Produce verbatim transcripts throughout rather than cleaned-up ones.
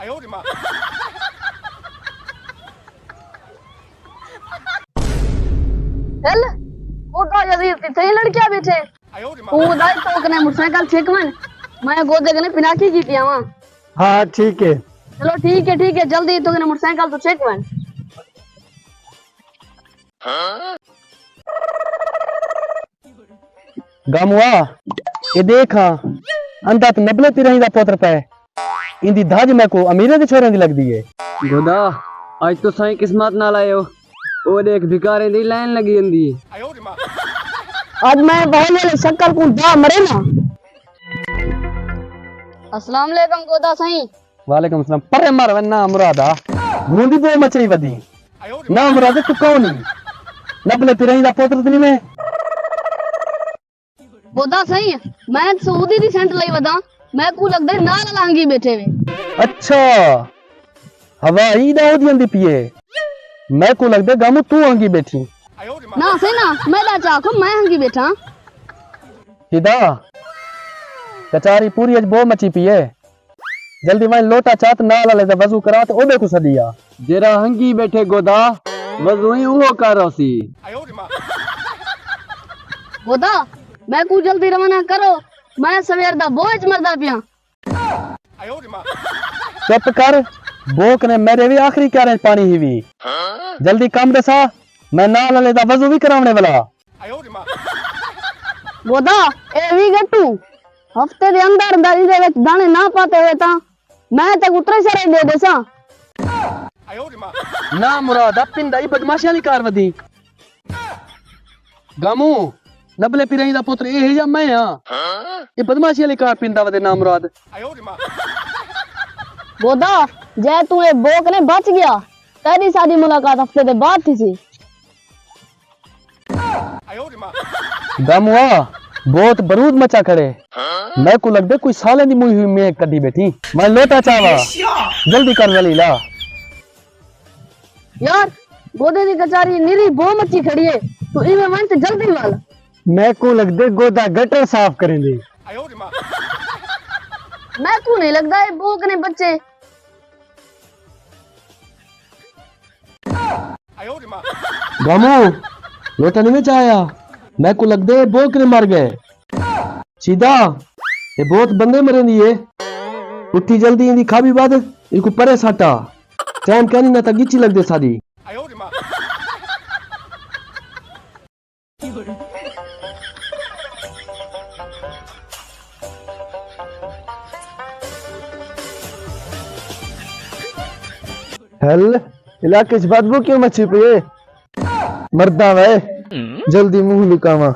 ہل، خدا یزید، کتھے لڑکیا بیٹھے؟ تو ادھر تو کنے موٹر سائیکل چھک ون، میں گودے کنے پناکی کیتی آواں۔ ہاں، ٹھیک ہے۔ چلو، ٹھیک ہے، ٹھیک ہے، جلدی تو کنے موٹر سائیکل تو چھک ون۔ گاموا، اے ݙیکھ ہاں، اندا تے نبلے پیرائیں دا پتر پئے۔ ایندی دھج میکوں امیریں دے چھوہریاں دی لڳدی ہے۔ گودا، اڄ تساں ہی قسمت نال آئے ہو۔ او ݙیکھ، بھکاریں دی لائن لڳی ہوندی ہے۔ اڄ میں بہل والے شکر کوں دا مرے نا۔ السلام علیکم گودا سائیں۔ وعلیکم السلام۔ پرے مر ونڄ نا مراد آ۔ گھوندی بو مچئی ودی۔ نا مراد، توں کون ہیں؟ نبلے پیرائیں دا پتر تے نہیں میں۔ گودا سائیں، میں سعودی دی سینٹ لئی وداں، میکوں لڳدے نال والا ہنگی بیٹھے وے۔ اچھا، ہوا ای ݙاہو دی آندی پئی ہے۔ میکوں لڳدے گامو توں ہنگی بیٹھی۔ نا سائیں نا، میݙا چا آکھو میں ہنگی بیٹھاں۔ ہدا، کچاری پوری اڄ بو مچی پئی ہے۔ جلدی ونڄ لوٹا چا تے نال والے دا وضو کرا تے اوݙے کوں سݙی آ۔ جیڑھا ہنگی بیٹھے گودا، وضو ہی اوہو کر ہوسی۔ گودا، میکوں جلدی روانہ کرو، میں سویر دا بو اچ مردا پیاں۔ چپ کر، بو کنے میݙے وی آخری کیاریں پاݨی ہیوی۔ جلدی کم ݙسا، میں نال والے دا وضو وی کراوݨے والا۔ گودا، اے وی گٹو، ہفتے دے اندر اندر ایندے وچ داݨے نہ پاتے ہوئے تاں میں تیکوں ترے شرے ݙے ݙیساں۔ نا مراد، اپن دا ای بدمعاشی والی کار ودی۔ گامو، نبلے پیرائیں دا پتر اے ہے یا میں ہاں؟ اے بدمعاشی والی کار پیندا ودے نا مراد۔ گودا، جے توں اے بو کنے بچ ڳیا، تیݙی ساݙی ملاقات ہفتے دے بعد تھیسی۔ گاموا، بہت برود مچا کھڑے۔ میکوں لڳدے کوئی سالیں دی موئی ہوئی میک کڈھی بیٹھی۔ میں لوٹا چاوا۔ جلدی کر ذلیلا۔ یار، گودے دی کچاری نیری بو مچی کھڑی ہے۔ تو ایویں ونڄ تے جلدی ول۔ میکوں لڳدے گودا گٹر صاف کریندے۔ میکوں نہیں لڳدا اے بو کنے بچے۔ گامو، لوٹا نہیں وچ آیا؟ میکوں لڳدے بو کنے مر ڳئے۔ سیدھا، اے بہت بندے مریندی اے۔ اٹھی جلدی ایندی کھابی ٻدھ، ایکوں پرے سٹ آ۔ ٹائم کینی نہ تاں ڳچی لڳدے ساݙی۔ ہل، علاقے اچ بدبو کیوں مچی پئی ہے؟ مرداں وے، جلدی منہ لکاواں۔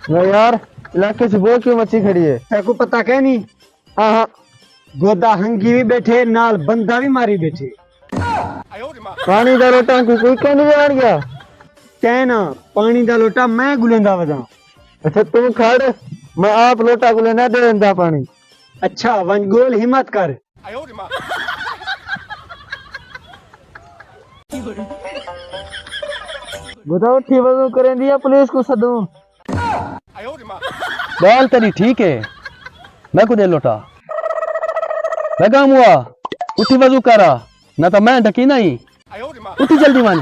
وے یار، علاقے اچ بو کیوں مچی کھڑی ہے؟ تیکوں پتہ کینی؟ ہاں ہاں۔ گودا ہنگی وی بیٹھے، نال بندہ وی ماری بیٹھے۔ پاݨی دا لوٹا کوئی، کوئی کینی ݙیوݨ ڳیا؟ کینا، پاݨی دا لوٹا میں ڳلیندا وداں۔ اچھا توں کھڑ، میں آپ لوٹا ڳلینداں، ݙے ݙیندا پاݨی۔ اچھا، ونڄ ڳول، ہمت کر۔ گودا اٹھی وضو کریندی ہے، پولیس کوں سدوں۔ ڳالھ تیݙی ٹھیک ہے، میکوں ݙے لوٹا۔ لڳا موا، اٹھی وضو کر آ، نہ تاں میں ڈھکیندا ہی۔ اٹھی جلدی ونڄ۔